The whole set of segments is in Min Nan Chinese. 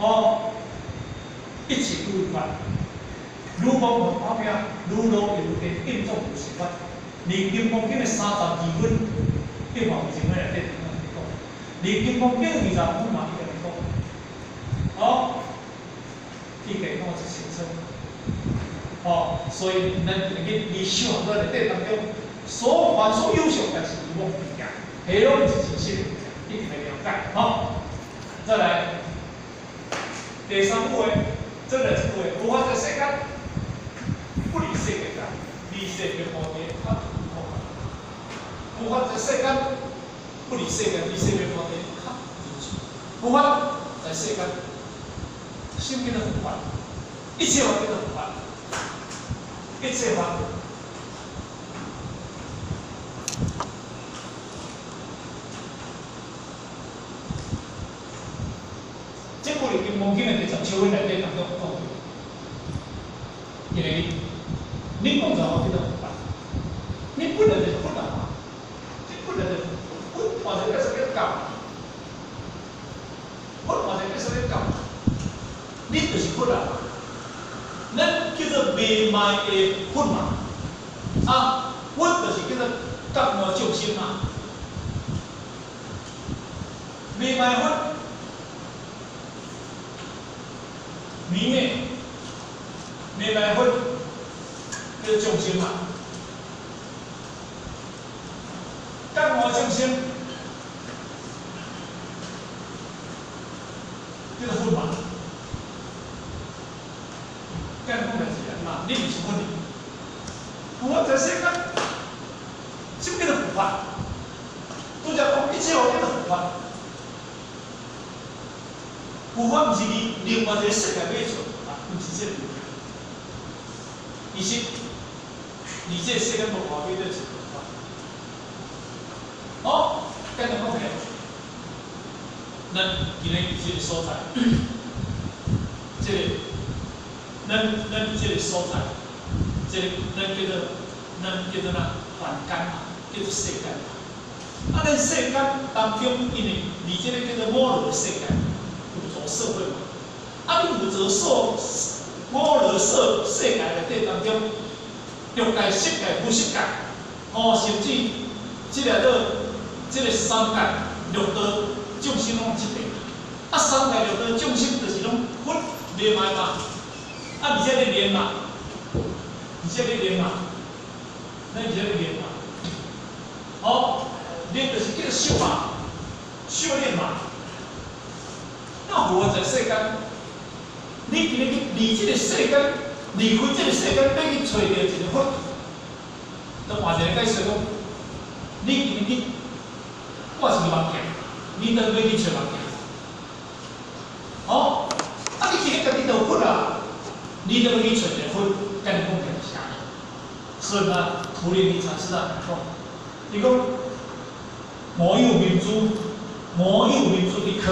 哦，一切有為法，如夢幻泡影，如露亦如電，應作如是法。而《金剛經》的32分，一毛錢內底講，而《金剛經》25分嘛，伊共你講，哦，伊共講真清楚。哦，所以咱去離修行內底當中，所凡所有相，但是如夢幻影，彼攏是真實的物件，一定會了解。好，再來第三句話，再來一句話，有法在世間，不離世間界，離世間無地，較有法在世間，不離世間，離世間無地，較有法在世間，什麼叫做佛法？一切法叫做佛法，一切法。這部《金剛經》的第10小品內底當中講著，因為你講出來叫做佛法，你本來就是佛啊，你本來就是佛，換一個什麼教？佛換一個什麼教？你就是佛啊！咱叫做迷賣的佛嘛，啊，佛就是叫做覺悟眾生嘛，迷賣佛。迷昧，迷賣佛叫做眾生嘛，覺悟眾生叫做佛嘛。簡單講就是按怎，你毋是佛哩，有法在世間，什麼叫做佛法？拄才講一切法叫做佛法。佛法毋是佇另外一個世界欲找佛法，毋是這個物件。其實，佇這個世間無外欲咧找佛法。哦，簡單講起來，咱今日佇這個所在，這個，咱佇這個所在，這個咱叫做哪凡間嘛，叫做世間。啊，咱世間當中，因為佇這個叫做五濁世界。五濁社會嘛，啊！你五濁社五濁社世界內底當中，欲界、色界、無色界，吼，甚至這個做這個三界六道眾生攏這塊。啊，三界六道眾生就是攏佛迷賣嘛，啊，而且咧練嘛，而且咧練嘛，咱而且咧練嘛，吼，練就是叫做修嘛，修煉嘛。那佛在世間，你今日去離這個世間，離開這個世間，欲去揣著一個佛，就換一個解釋講，你今日去，我是目鏡，你當欲去揣目鏡，哦，啊，你今日家己就有佛啊，你當欲去揣一個佛，敢講起來是啥？所以嘛，圖靈尼禪師啊講，伊講，我有明珠，我有明珠一顆。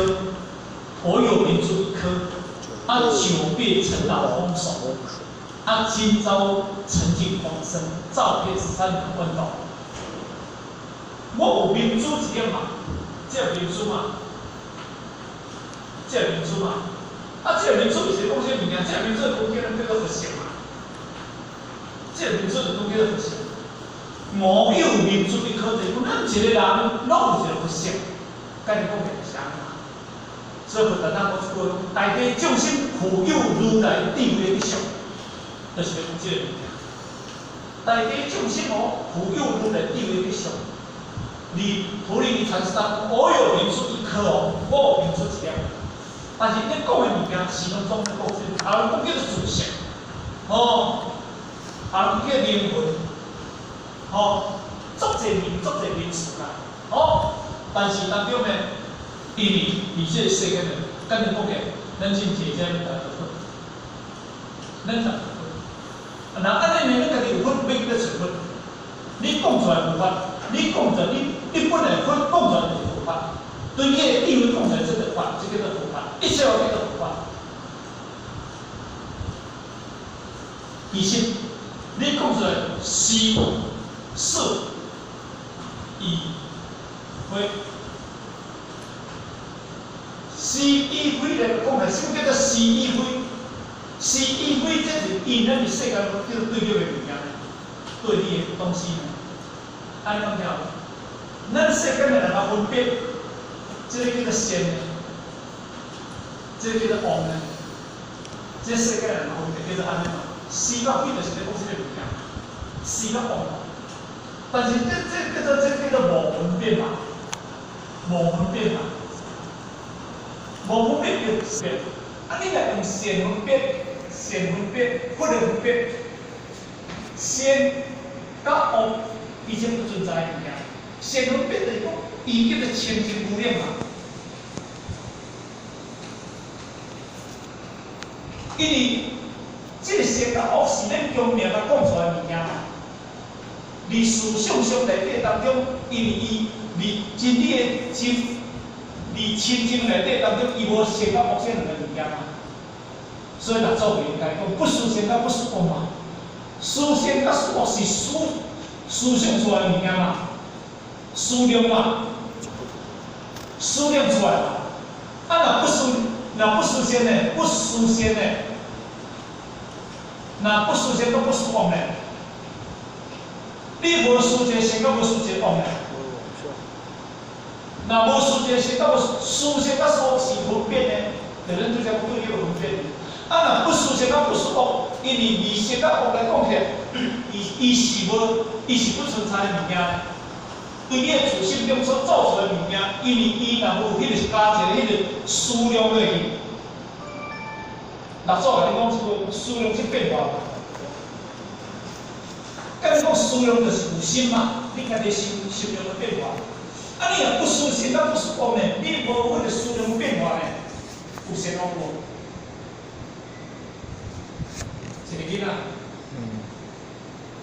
我有明珠一顆，啊，久別塵勞豐熟，啊，今朝塵盡光生，照遍13兩彎道。我有明珠一粒嘛，這個明珠嘛，這個明珠嘛，啊，這個明珠是講啥物件？這個明珠講叫咱叫做佛性嘛，這個明珠就講叫做佛性。我有明珠一顆，就是講咱一個人攏有一個佛性，佮你講的是啥？所以佛陀講一句：大地眾生苦有如來智慧吉祥，就是咧講這個物件。大地眾生哦，苦有如來智慧吉祥。你陀羅尼禪師講，我有明珠一顆哦，我有明珠一粒。但是你講的物件是攏總咧講啥物？啊，講叫做自性，哦，啊，講叫靈魂，哦，足濟名，足濟名詞啦，哦，但是當中呢？因為佇這個世間內，簡單講起來，咱真濟這咱家有佛，咱家有佛。啊，若按呢呢，咱家己有佛，欲去欲揣佛。你講出來有法，你講出來，你本來佛講出來就是佛法，對你的智慧講出來，這就法，這叫做佛法，一切叫做佛法。其實，你講出來是、色、意、慧。思、意、與非來講來，啥物叫做是與非？是與非，這是因咱佇世間叫做對立的物件，對立的東西。按呢講對無？咱世間的人來分別，這个叫做善的，這个叫做惡的，這世間人來分別叫做按呢嘛？是佮非就是咧講這个物件，是佮惡。但是這叫做無分別嘛，無分別嘛，無分別叫善。啊，你若用善分別、善分別、不的分別，善佮惡，伊這不存在的物件。善分別就是講，伊叫做清淨無染嘛。因為這个善佮惡是咱用名來講出來的物件嘛。佇思想上內底當中，因為伊佇真理的真，佇清淨內底當中，伊無善佮惡這兩个物件嘛。所以六祖應該講，不思善佮不思惡嘛。思善佮思惡是思想出來的物件嘛，思量嘛，思量出來嘛。啊，若不思善呢？不思善呢？若不思善，閣不思惡呢？你無思一个善，閣無思一个惡呢？若無思一个善，閣無思善佮思惡是分別的，就咱拄才對立分別。啊，若不思善佮不思惡，因為離善佮惡來講起來，伊是不存在的物件。對你的自心中所造出來的物件，因為伊若無彼個加一个彼个思量落去，六祖共你講這個思量去變化。佮你講思量就是有心嘛，你家己心心量的變化。啊，你若不思善，佮不思惡呢？你無彼個思量變化呢？有善惡無？一个囡仔，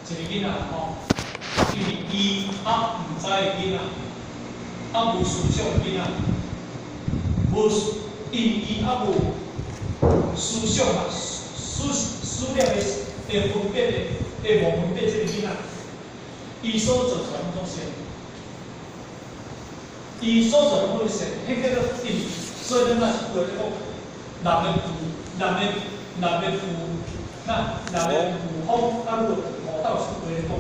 一个囡仔吼，因為伊猶毋知的囡仔，猶無思想的囡仔，無，因為伊猶無思想嘛，思量的會分別的，會無分別這个囡仔，伊所做出來攏總善，伊所做攏總善，彼叫做因為，所以咱若是話咧講，男的父，男的父，那男的父風，佮女的父雨，倒是話咧講，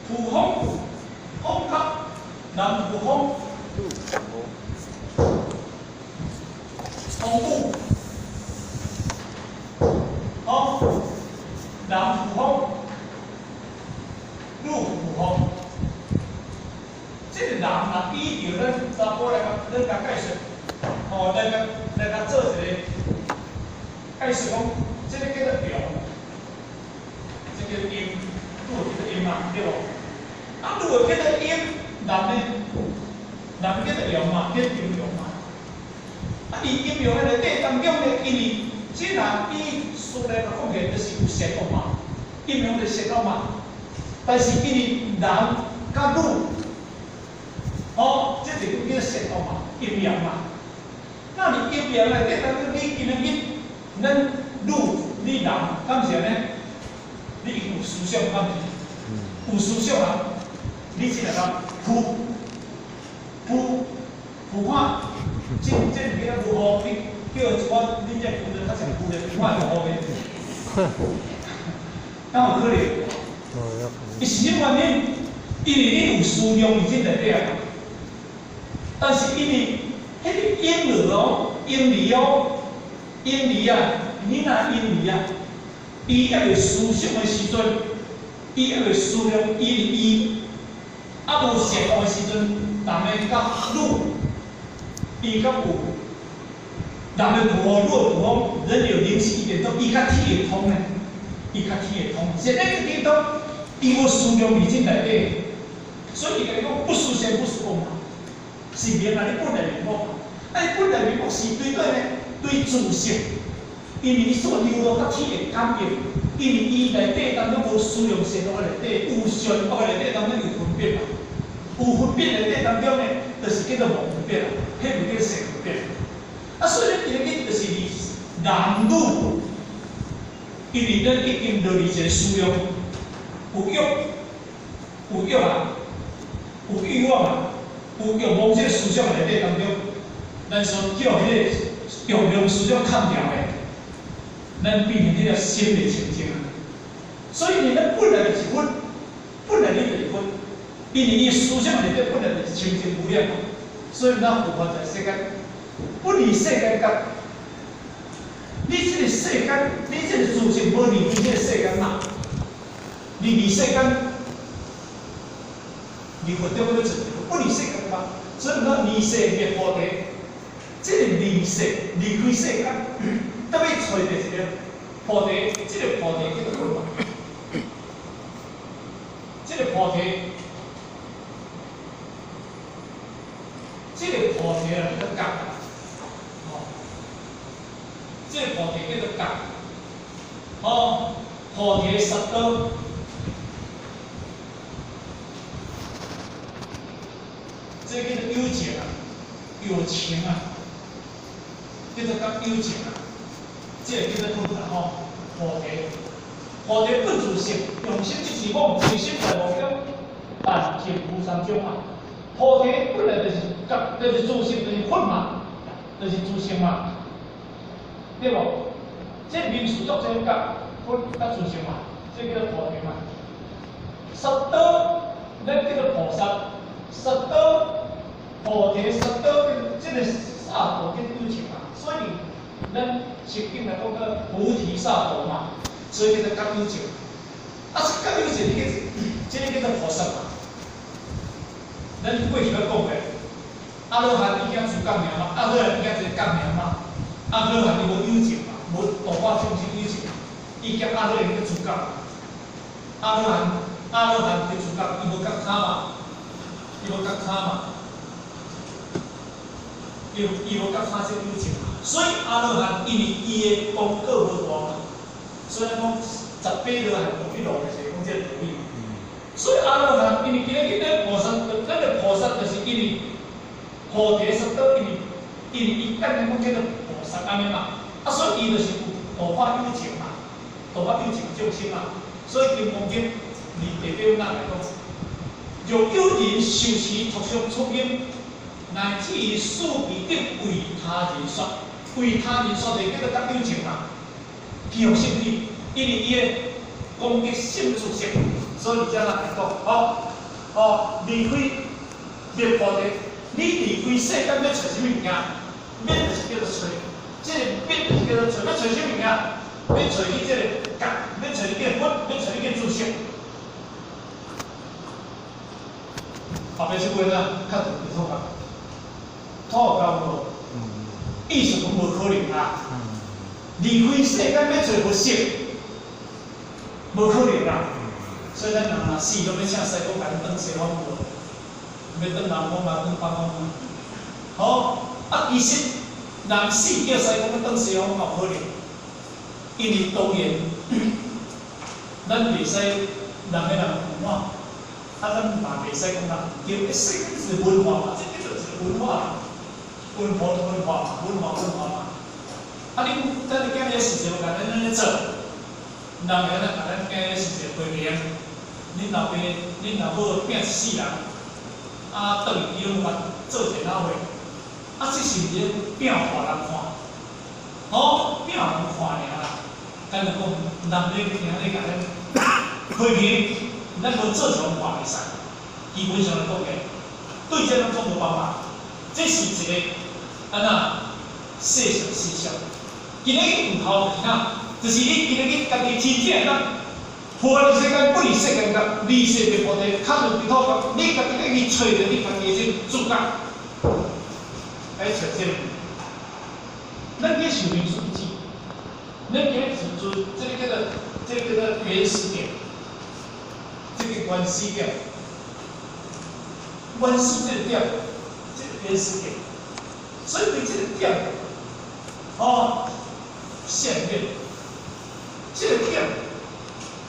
父風，風較男父風，風雨，吼，男父風，女父雨。這个人若比著咱查埔來共咱共解釋，吼，來共做一个解釋講，這个叫做陽，這个叫陰，女的叫做陰嘛，對無？啊，女的叫做陰，男的，男的叫做陽嘛，叫陰陽嘛。啊，佇陰陽的內底當中呢，因為這若以書來講起來，就是有善惡嘛，陰陽就是善惡嘛。但是因為男佮女，哦，這就叫做善惡嘛，陰陽嘛。那佇陰陽內底當中，你今仔日咱女你男，敢是按呢？你已經有思想，敢毋是？有思想啊！你只會當浮浮浮看，這物件如何？你叫一寡恁這夫人較像夫人，浮看如何的？敢有可能？伊是啥原因？因為你有思量佇這內底啊。但是因為彼個嬰兒哦，嬰兒哦，嬰兒啊，囡仔嬰兒啊，伊猶未思想的時陣，伊猶未思量，因為伊猶無善惡的時陣，男的佮女，伊較有男的符合，女的符合，人有靈犀一點通，伊較聽會通呢，伊較聽會通。現在個聽通，伊無思量佇這內底，所以伊共你講不思善不思惡嘛，是明啊，你本來面目，啊，你本來面目是對對呢？對自性，因為你所流露佮天的感應，因為伊內底當中無思量善惡內底，有善惡內底當中有分別嘛，有分別內底當中呢，就是叫做無分別啦，彼毋叫善分別。啊，所以咱今日就是佇男女，因為咱已經落佇一個思量，有欲，有欲啊，有欲望啊，有欲望這個思想內底當中，咱所叫彼個欲望思想砍掉的，咱變成彼個心袂清淨啊。所以呢，咱本來就是佛，本來你就是佛，因為你的思想內底本來就是清淨無染嘛。所以咱佛法在世間，不離世間覺。你這個世間，你這個自性無離開這個世間嘛？離離世間，離佛中要做不離世間嘛？所以講離世滅菩提，這個離世離開世間，特別揣著一個菩提，這個菩提叫做佛嘛。這個菩提，這個菩提啊叫做覺，哦，這個菩提叫做覺，哦，菩提薩埵。這個叫做有情啊，有情啊，叫做覺有情啊，這個叫做佛啊吼，菩提，菩提本自性，用心即是妄，隨心在無間，但淨無三種嘛。菩提本來就是覺，就是自性，就是佛嘛，就是自性嘛，對無？這名詞作這覺，佛甲自性嘛，這叫做菩提嘛。薩埵，咱叫做菩薩，薩埵。菩提薩埵，這個薩埵叫有情嘛，所以咱聖經來講叫菩提薩埵嘛，所以叫做覺有情。啊，這覺有情，你叫這個叫做菩薩嘛。咱過去捌講過，阿羅漢伊驚自覺爾嘛，阿羅漢伊驚一個覺爾嘛，阿羅漢伊無有情嘛，無度化眾生有情，伊驚阿羅漢去自覺。阿羅漢，阿羅漢去自覺，伊無覺他嘛，伊無覺他嘛。伊無覺他這有情，所以阿羅漢因為伊的功過無大嘛，所以咱講18羅漢無一路就是講這個道理。所以阿羅漢因為今日咱菩薩，咱的菩薩就是因為菩提薩埵，因為伊簡單講叫做菩薩按呢嘛，啊所以伊就是有度化有情嘛，度化有情眾生嘛，所以《金剛經》佇第八品來講，若有人受持托相出音。乃至於四彼等為他人說，為他人說就叫做覺有情嘛，其有性理，因為伊的功德心自性，所以才來講，哦哦，離開滅菩提，你離開世間欲揣啥物物件？滅就是叫做揣，這個滅就是叫做揣，欲揣啥物件？欲揣你這個覺，欲揣你這個佛，欲揣你這個自性。後壁這句呢，較特別說法。土教無，意思講無可能啊！離開世間欲揣佛性，無可能啊！所以咱人若死，攏欲請師父共咱轉西方無？欲轉南方嘛，轉北方嘛？好，啊，其實人死叫師父欲轉西方嘛有可能，因為當然，咱袂使人的人有我，啊，咱嘛袂使講人毋對，世間是文化嘛，這叫做是文化啦。文化文化嘛，文化文化嘛。啊，恁咱今日事情，共咱按呢做，人會按呢共咱今日事情批評。恁老爸、恁老母拼一世人，啊，轉去伊攏捌做一个老歲，啊，這是毋是變予人看？吼，變予人看爾啦。敢若講人咧聽咧共咱批評，咱無做就看袂使。基本上來講個，對這攏總無辦法。這是一個按怎世俗思想。今日去有效就是啥？就是你今日去家己真正當破離世間，不離世間覺，離世滅菩提，較無佇土覺，你家己去揣著你家己的這主角，愛揣這個。咱去想民俗志，咱今日是做這個叫做這個叫做原始點，這個原始點，原始這個點，這個原始點，所以對這個點，哦，線面，這個點，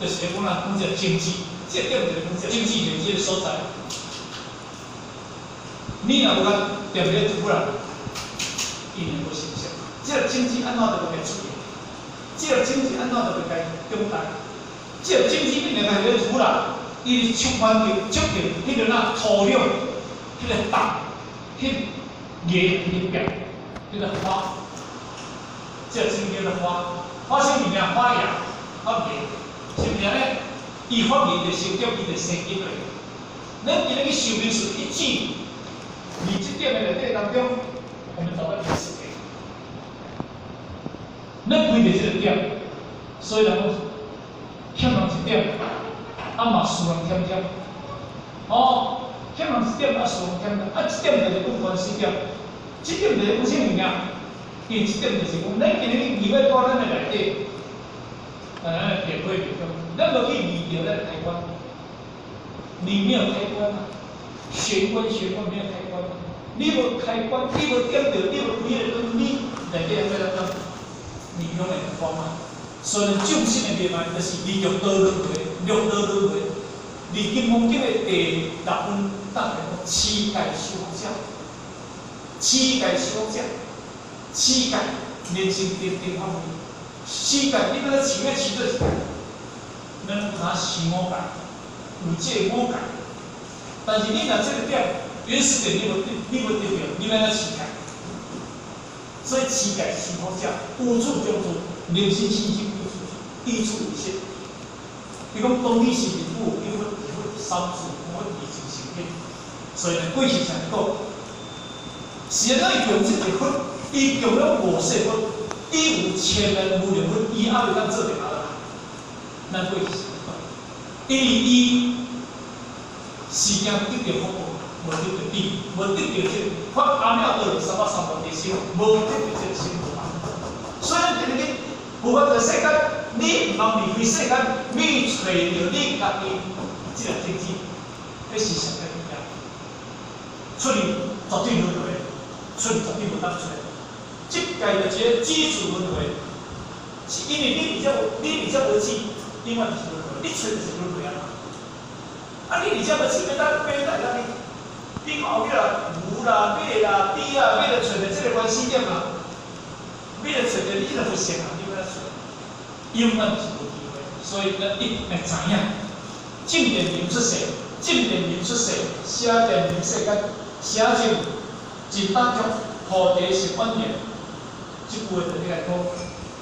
就是講啦，講這個經濟，這個點就是講這個經濟連這個所在。你若無共掂咧土壤，伊會無成熟。這個經濟按怎就欲共出現？這個經濟按怎就欲共長大？這個經濟一定共咧土壤，伊觸環境、觸到彼個哪土壤、彼個重、彼個芽、彼個變、彼個花，這個稱叫做發，發啥物件？發芽、發芽，是毋是按呢？伊發芽就成長，伊就生根落。咱今日去修名詞一句，佇這點的內底當中，我們找到原始點。咱開著這個點，所以人講欠人一點，啊嘛輸人忝忝。哦，欠人一點啊，輸人忝忝，啊，這點就是講原始點，這點就是講啥物件？因為這點就是講，咱今日去入去到咱的內底，咱的體會就講，咱無去離著咱的開關，你沒有開關啊，玄關玄關沒有開關，你無開關，你無點著，你無開彼個燈，你內底欲按怎？你攏會慌啊！所以眾生的命運就是佇六道輪迴，六道輪迴，佇金剛經的第六分，當來講持戒修福者，持戒修福者，持戒人生定定法門，持戒你欲持欲持佗一界？咱有通持五戒，有這五戒，但是你若這個點原始點你無得著，你欲按怎持戒？所以持戒修福者，無處中處，人生心心一處，一處為實。伊講當你是一佛，一佛一佛，三處五佛二淨成品。所以呢，過去上講，是按怎伊用這個佛，伊用了五世佛，伊有千萬無量佛，伊猶未當做著阿羅漢。咱過去是講，因為伊是驚得著福報，無得著智，無得著這個發阿耨多羅三藐三菩提心，無得著這個心無法。所以咱今日佛法在世間，你毋通離開世間，你揣著你家己這個種子，彼是上較重要。出去絕對輪迴，出去絕對無當出來。這屆就一個基礎輪迴，是因為你佇遮無，你佇遮無智，永遠就是輪迴，你揣就是輪迴啊嘛。啊，你佇遮無智，欲當欲當安呢？你看後壁啦，牛啦、馬啦、豬啦，欲來揣著這個原始點啦，欲來揣著你這個佛性啊，你欲來揣，永遠是無機會。所以咱一定會知影，正見名出世，正見名出世，邪見名世間，邪見真當中，菩提是反言。這句話就來講，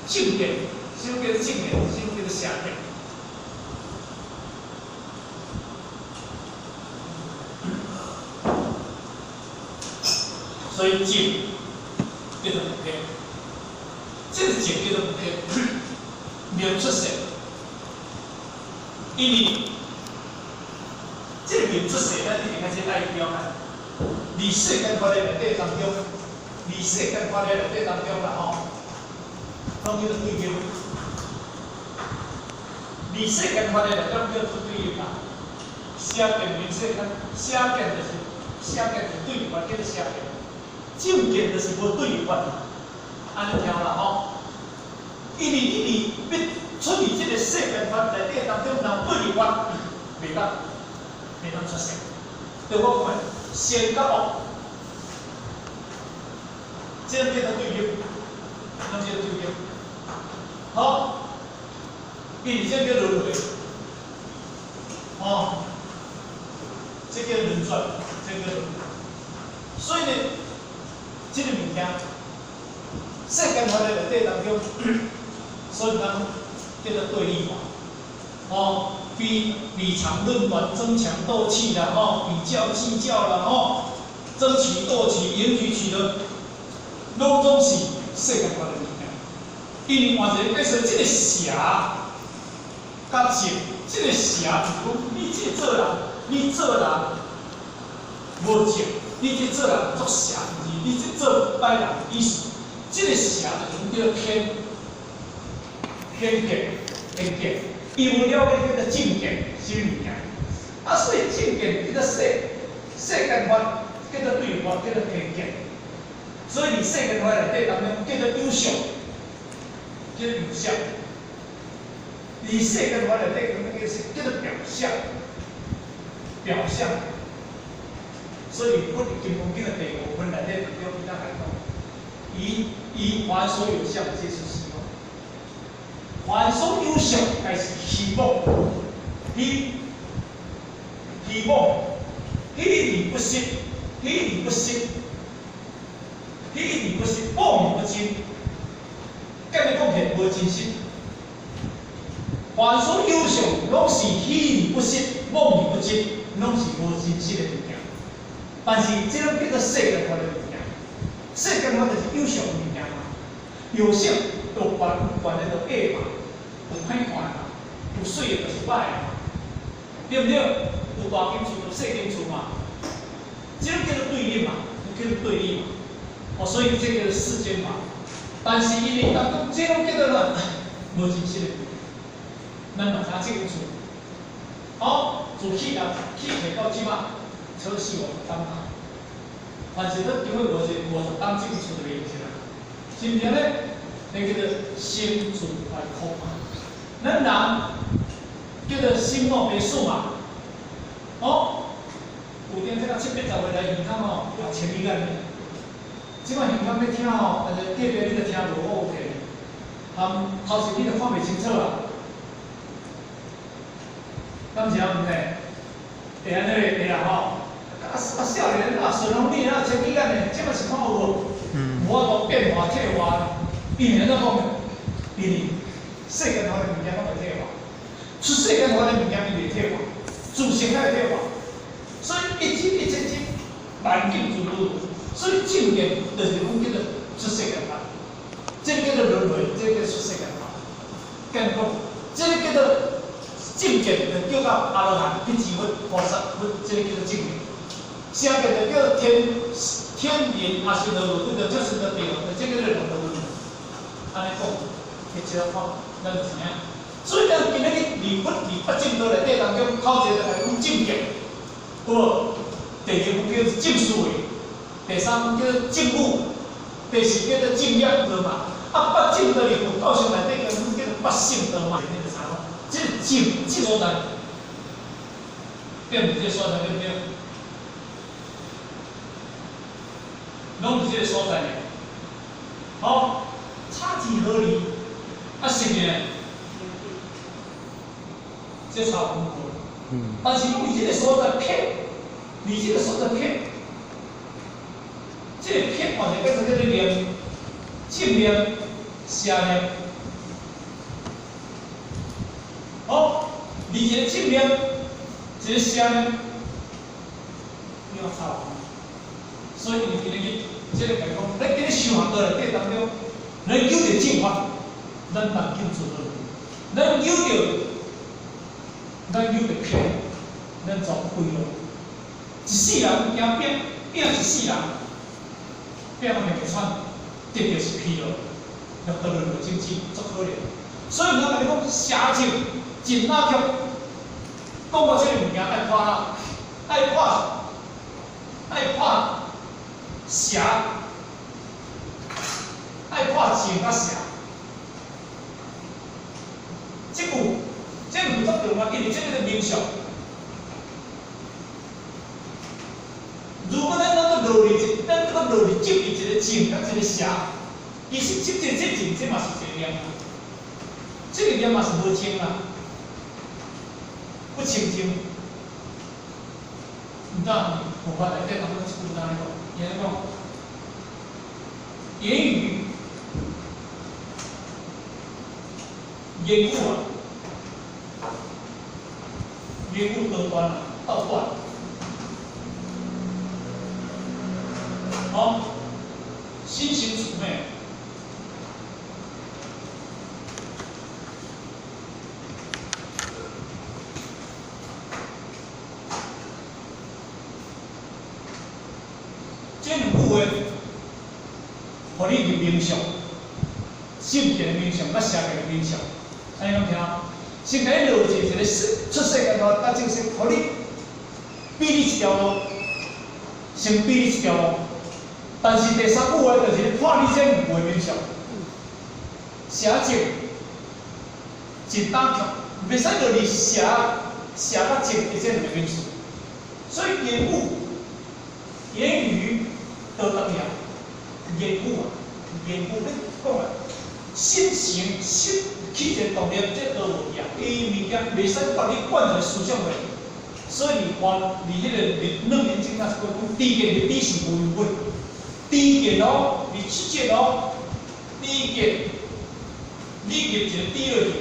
正見，什麼叫做正見？什麼叫做邪見？所以正叫做不偏，這個正叫做不偏，名出世，因為這個名出世，咱一定愛這愛了解。佇世間法的內底當中，佇世間法的內底當中啦吼，攏叫做對立。佇世間法的內底攏叫做對立啦。邪見名世間，邪見就是邪見是對立法，叫做邪見。正見就是無對立法，按呢聽啦吼。因為你佇欲出佇這個世間法內底當中，若對立法，袂當袂當出世。對我講的，善佮惡，這個叫做對立，攏叫做對立。好，因為這叫輪迴，哦，這叫輪轉，這叫輪迴。所以呢，這個物件，世間法的內底當中，所以講叫做對立法，哦，比比長論短，爭強鬥氣啦，吼，比較計較啦，吼，爭取鬥取，贏取取得，攏總是世間法的物件。因為換一個解說，這個邪佮正，這個邪就是講你這個做人，你做人無正，你這做人足邪，就是你這做歹人意思。這個邪就是叫做偏偏見，偏見，伊無了解叫做正見是啥物件，啊，所以正見叫做世世間法，叫做對法，叫做偏見。所以佇世間法內底當中叫做有相，叫做有相。佇世間法內底當中叫做表象，表象。所以佛佇金剛經的第五分內底當中，伊才來講，伊伊凡所有相，皆是虛妄。凡所有相，皆是虛妄。虛虛妄，虛而不實，虛而不實，虛而不實，妄而不真。按呢讲起来无真实。凡所有相，攏是虚而不实，妄而不真，攏是無真實的物件。但是這攏叫做世間法的物件，世間法就是有相的物件嘛。有相有懸懸的就假嘛，有歹看的嘛，有媠的就是歹的嘛，對毋對？有大間厝就細間厝嘛，這攏叫做對立嘛，叫做對立嘛。哦，所以這叫做世間法。但是因為當中，這攏叫做啥？無真實的。咱嘛知影這間厝，哦，自起啊起起到這馬，超40-50冬啊。凡是咱經過50冬，這間厝就袂用啦。是毋是按呢？那叫做心住來空嘛。咱人叫做生老病死嘛。哦，有陣這個七八十歲來耳孔吼，也千里眼的。這擺耳孔欲聽吼，但是隔壁你著聽無好有去，含頭前你著看袂清楚啦。敢是啊？毋是？會按呢？會啊吼！啊啊少年啊，順風耳啊，千里眼的，這擺是看有無？無法度變化退化，伊會按怎講？因為世間法的物件攏會退化，出世間法的物件伊袂退化，自性才會退化。所以一真一切真，萬境自如。所以正見就是講叫做出世間法，這個叫做輪迴，這個叫做出世間法。簡講，這個叫做正見，就叫到阿羅漢去成佛菩薩，佛這個叫做正見。邪見就叫做天天人阿修羅道，就就是個地獄，這個叫做輪迴。按呢講，去這看，咱就知影。所以咱今日去離佛離八正道內底當中，頭一個就來講正見，有無？第二步叫做正思維，第三步叫做正語，第四叫做正業道嘛。啊，八正道佇佛教上內底叫做八聖道嘛。這個啥？這個正正所在，對毋？這個所在對毋對？攏佇這個所在呢。好，差幾何里？啊，是呢？這差分無。但是攏佇這個所在撇，佇這個所在撇，這個撇嘛是叫做叫做念，正念、邪念。好，佇一個正念，一個邪念，你有差無？所以伊今日這個講，咱今日修行道內底當中，咱有著正法，咱萬境自如；咱有著，咱有著偏，咱全歸咯。一世人驚拼拼一世人，拼到命喘，得著是疲勞，六道輪迴種子足可憐。所以我共你講，邪正真哪強，講到這個物件愛破哪，愛破，愛破邪，愛破正佮邪。這句，這句足重要，因為這個冥想。如果咱攏閣落佇一，咱閣落佇執佇一個正佮一個邪，其實執這這正，這嘛是一個念，這個念嘛是無清啊，不清淨。毋知佛法內底當中這句按呢講，伊按呢講，言語、言語啊，言語道斷啊，道斷。好，心行處昧。這兩句話，予你入冥想，正見的冥想，佮邪見的冥想，按呢攏聽。先共你落一個出世間法，佮正式，予你比你一條路，先比你一條路。但是第三句話就是破你這兩句冥想，邪正真打強，袂使落佇邪邪佮正的這兩個名詞。所以言語言語都重要，言語啊，言語你講啊，心行心起一個動念，這都無去啊。伊物件袂使把你灌一個思想落，所以佇法佇彼個楞嚴經那是講，知見的知是無明，知見哦，佇七見哦，知見你入一個豬落去，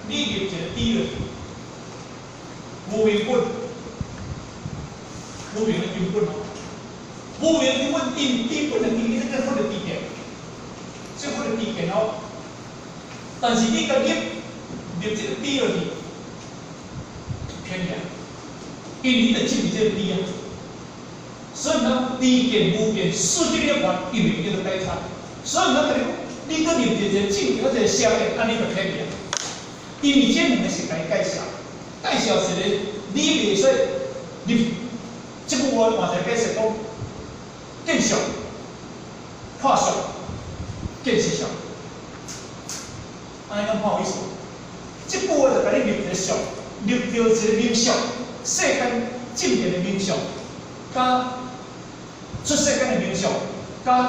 你入一個豬落去，無明粉，無明的根本哦，無明根本因豬本的根，這個佛的知見，這佛的知見哦。但是你共入入這個豬落去，偏了，因為你就執著這個豬啊。所以咱知見無見，失去了緣，一定叫做解脫。所以咱共你講，你閣入一個正見，一個邪見，按呢就偏了。因為這兩个是共伊介紹，介紹一個你袂使入，這句話換一個解釋講，見相、破相、見實相，按呢講看有意思。這句話就共你入一個相，入著一個名相，世間正見的名相，佮出世間的名相，佮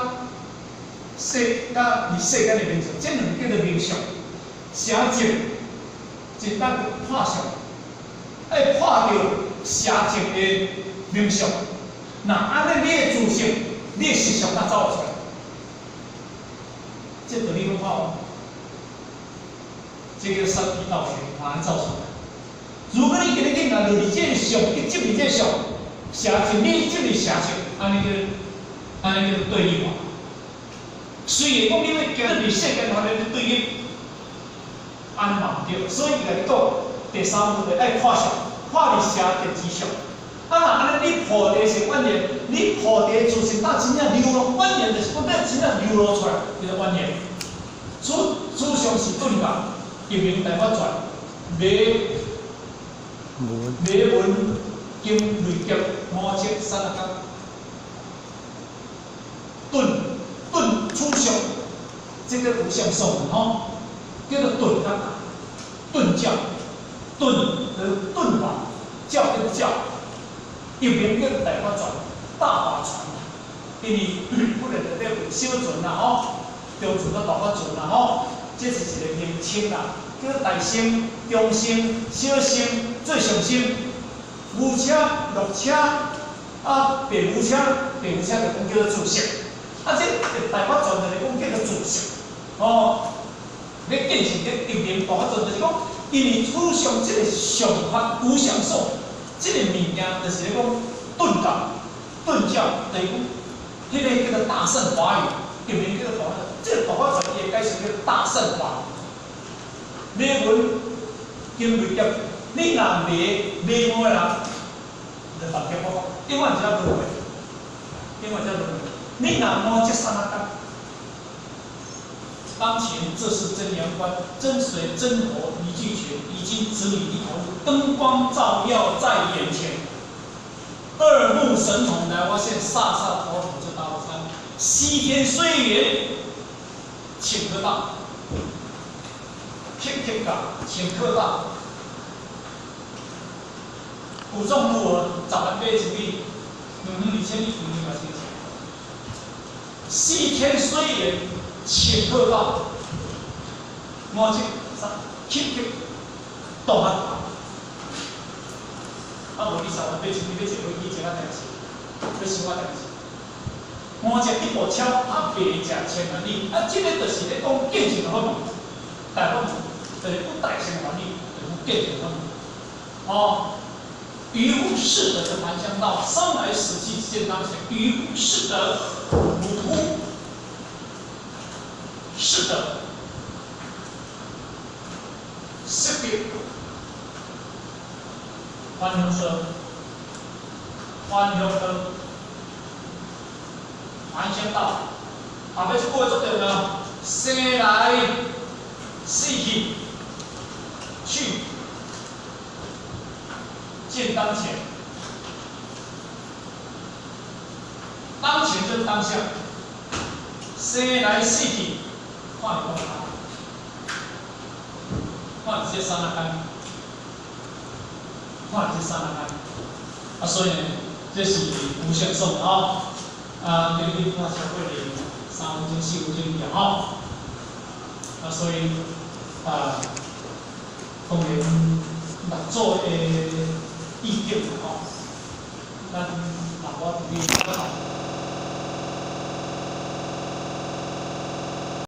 世佮佇世間的名相，這兩个叫做名相。邪見一旦破相，愛破著邪見的名相，那按呢，你的自性，你的實相才走會出來。這道理講看無？這叫三諦道學，馬上走出來。如果你今日囡仔落佇這个相，去執著這个相，邪見，你執著邪見，按呢叫做對立法。雖然講你欲行佇世間法咧對立，按呢嘛毋對。所以伊共你講，第三步就愛破相，破佇邪見之相。啊，若按呢，你菩提是完言，你菩提自性當真正流露，完言就是講你真正流露出來，叫做完言。此此相是頓教，譯名大法傳，馬馬文經累劫五積三阿覺，頓頓此相，這個無相頌吼，叫做頓覺，頓教，頓就是頓法，教叫做教，譯名叫做大法傳，大法傳。因為本來內底有小船啦吼，中船佮大法船啦吼，這是一個名稱啦，叫做大乘、中乘、小乘、最上乘，牛車、鹿車，啊，白牛車，白牛車就講叫做自性，啊，這大法傳就是講叫做自性，哦，你見性這譯名大法傳就是講，因為此相這個相法無相頌，這個物件就是咧講頓教、頓教，就是講，彼個叫做大乘法語，譯名叫做大法，這個大法傳伊的解釋叫做大乘法。馬文經累劫，你若迷迷悟的人，就犯劫我講，永遠這輪迴，永遠這輪迴。你若悟這三阿覺，當前這是真陽觀，真水真火一俱全，已經指你一條路，燈光照耀在眼前。二目神童來發現，颯颯妥妥這大悟參，西天雖遠，頃刻到，頃刻到，頃刻到。有眾如何？10萬八千里，遠遠2千里，遠遠嘛千里。西天雖遠，頃刻到。五七三，頃刻到啊！啊，無你10萬八千里欲坐飛機坐啊代誌，欲想啊代誌。五隻一步超，啊，白食千萬里。啊，這个就是咧講見性的法門，大法門，就是講大乘的原理，就是講見性的法門。哦，愚夫識得這梵香道，生來死去見當前。愚夫識得，汝夫識得，識別。梵香說，梵香道，梵香道，後尾這句話足重要，生來死去，去見當前，當前就是當下，生來死去，看你講啥，看你這三阿間。看這三阿間，啊，所以呢，這是無相頌吼，啊，今日看超過咧3分鐘、4分鐘了吼，啊，所以啊，當然六祖的意境吼，咱若我佇咧。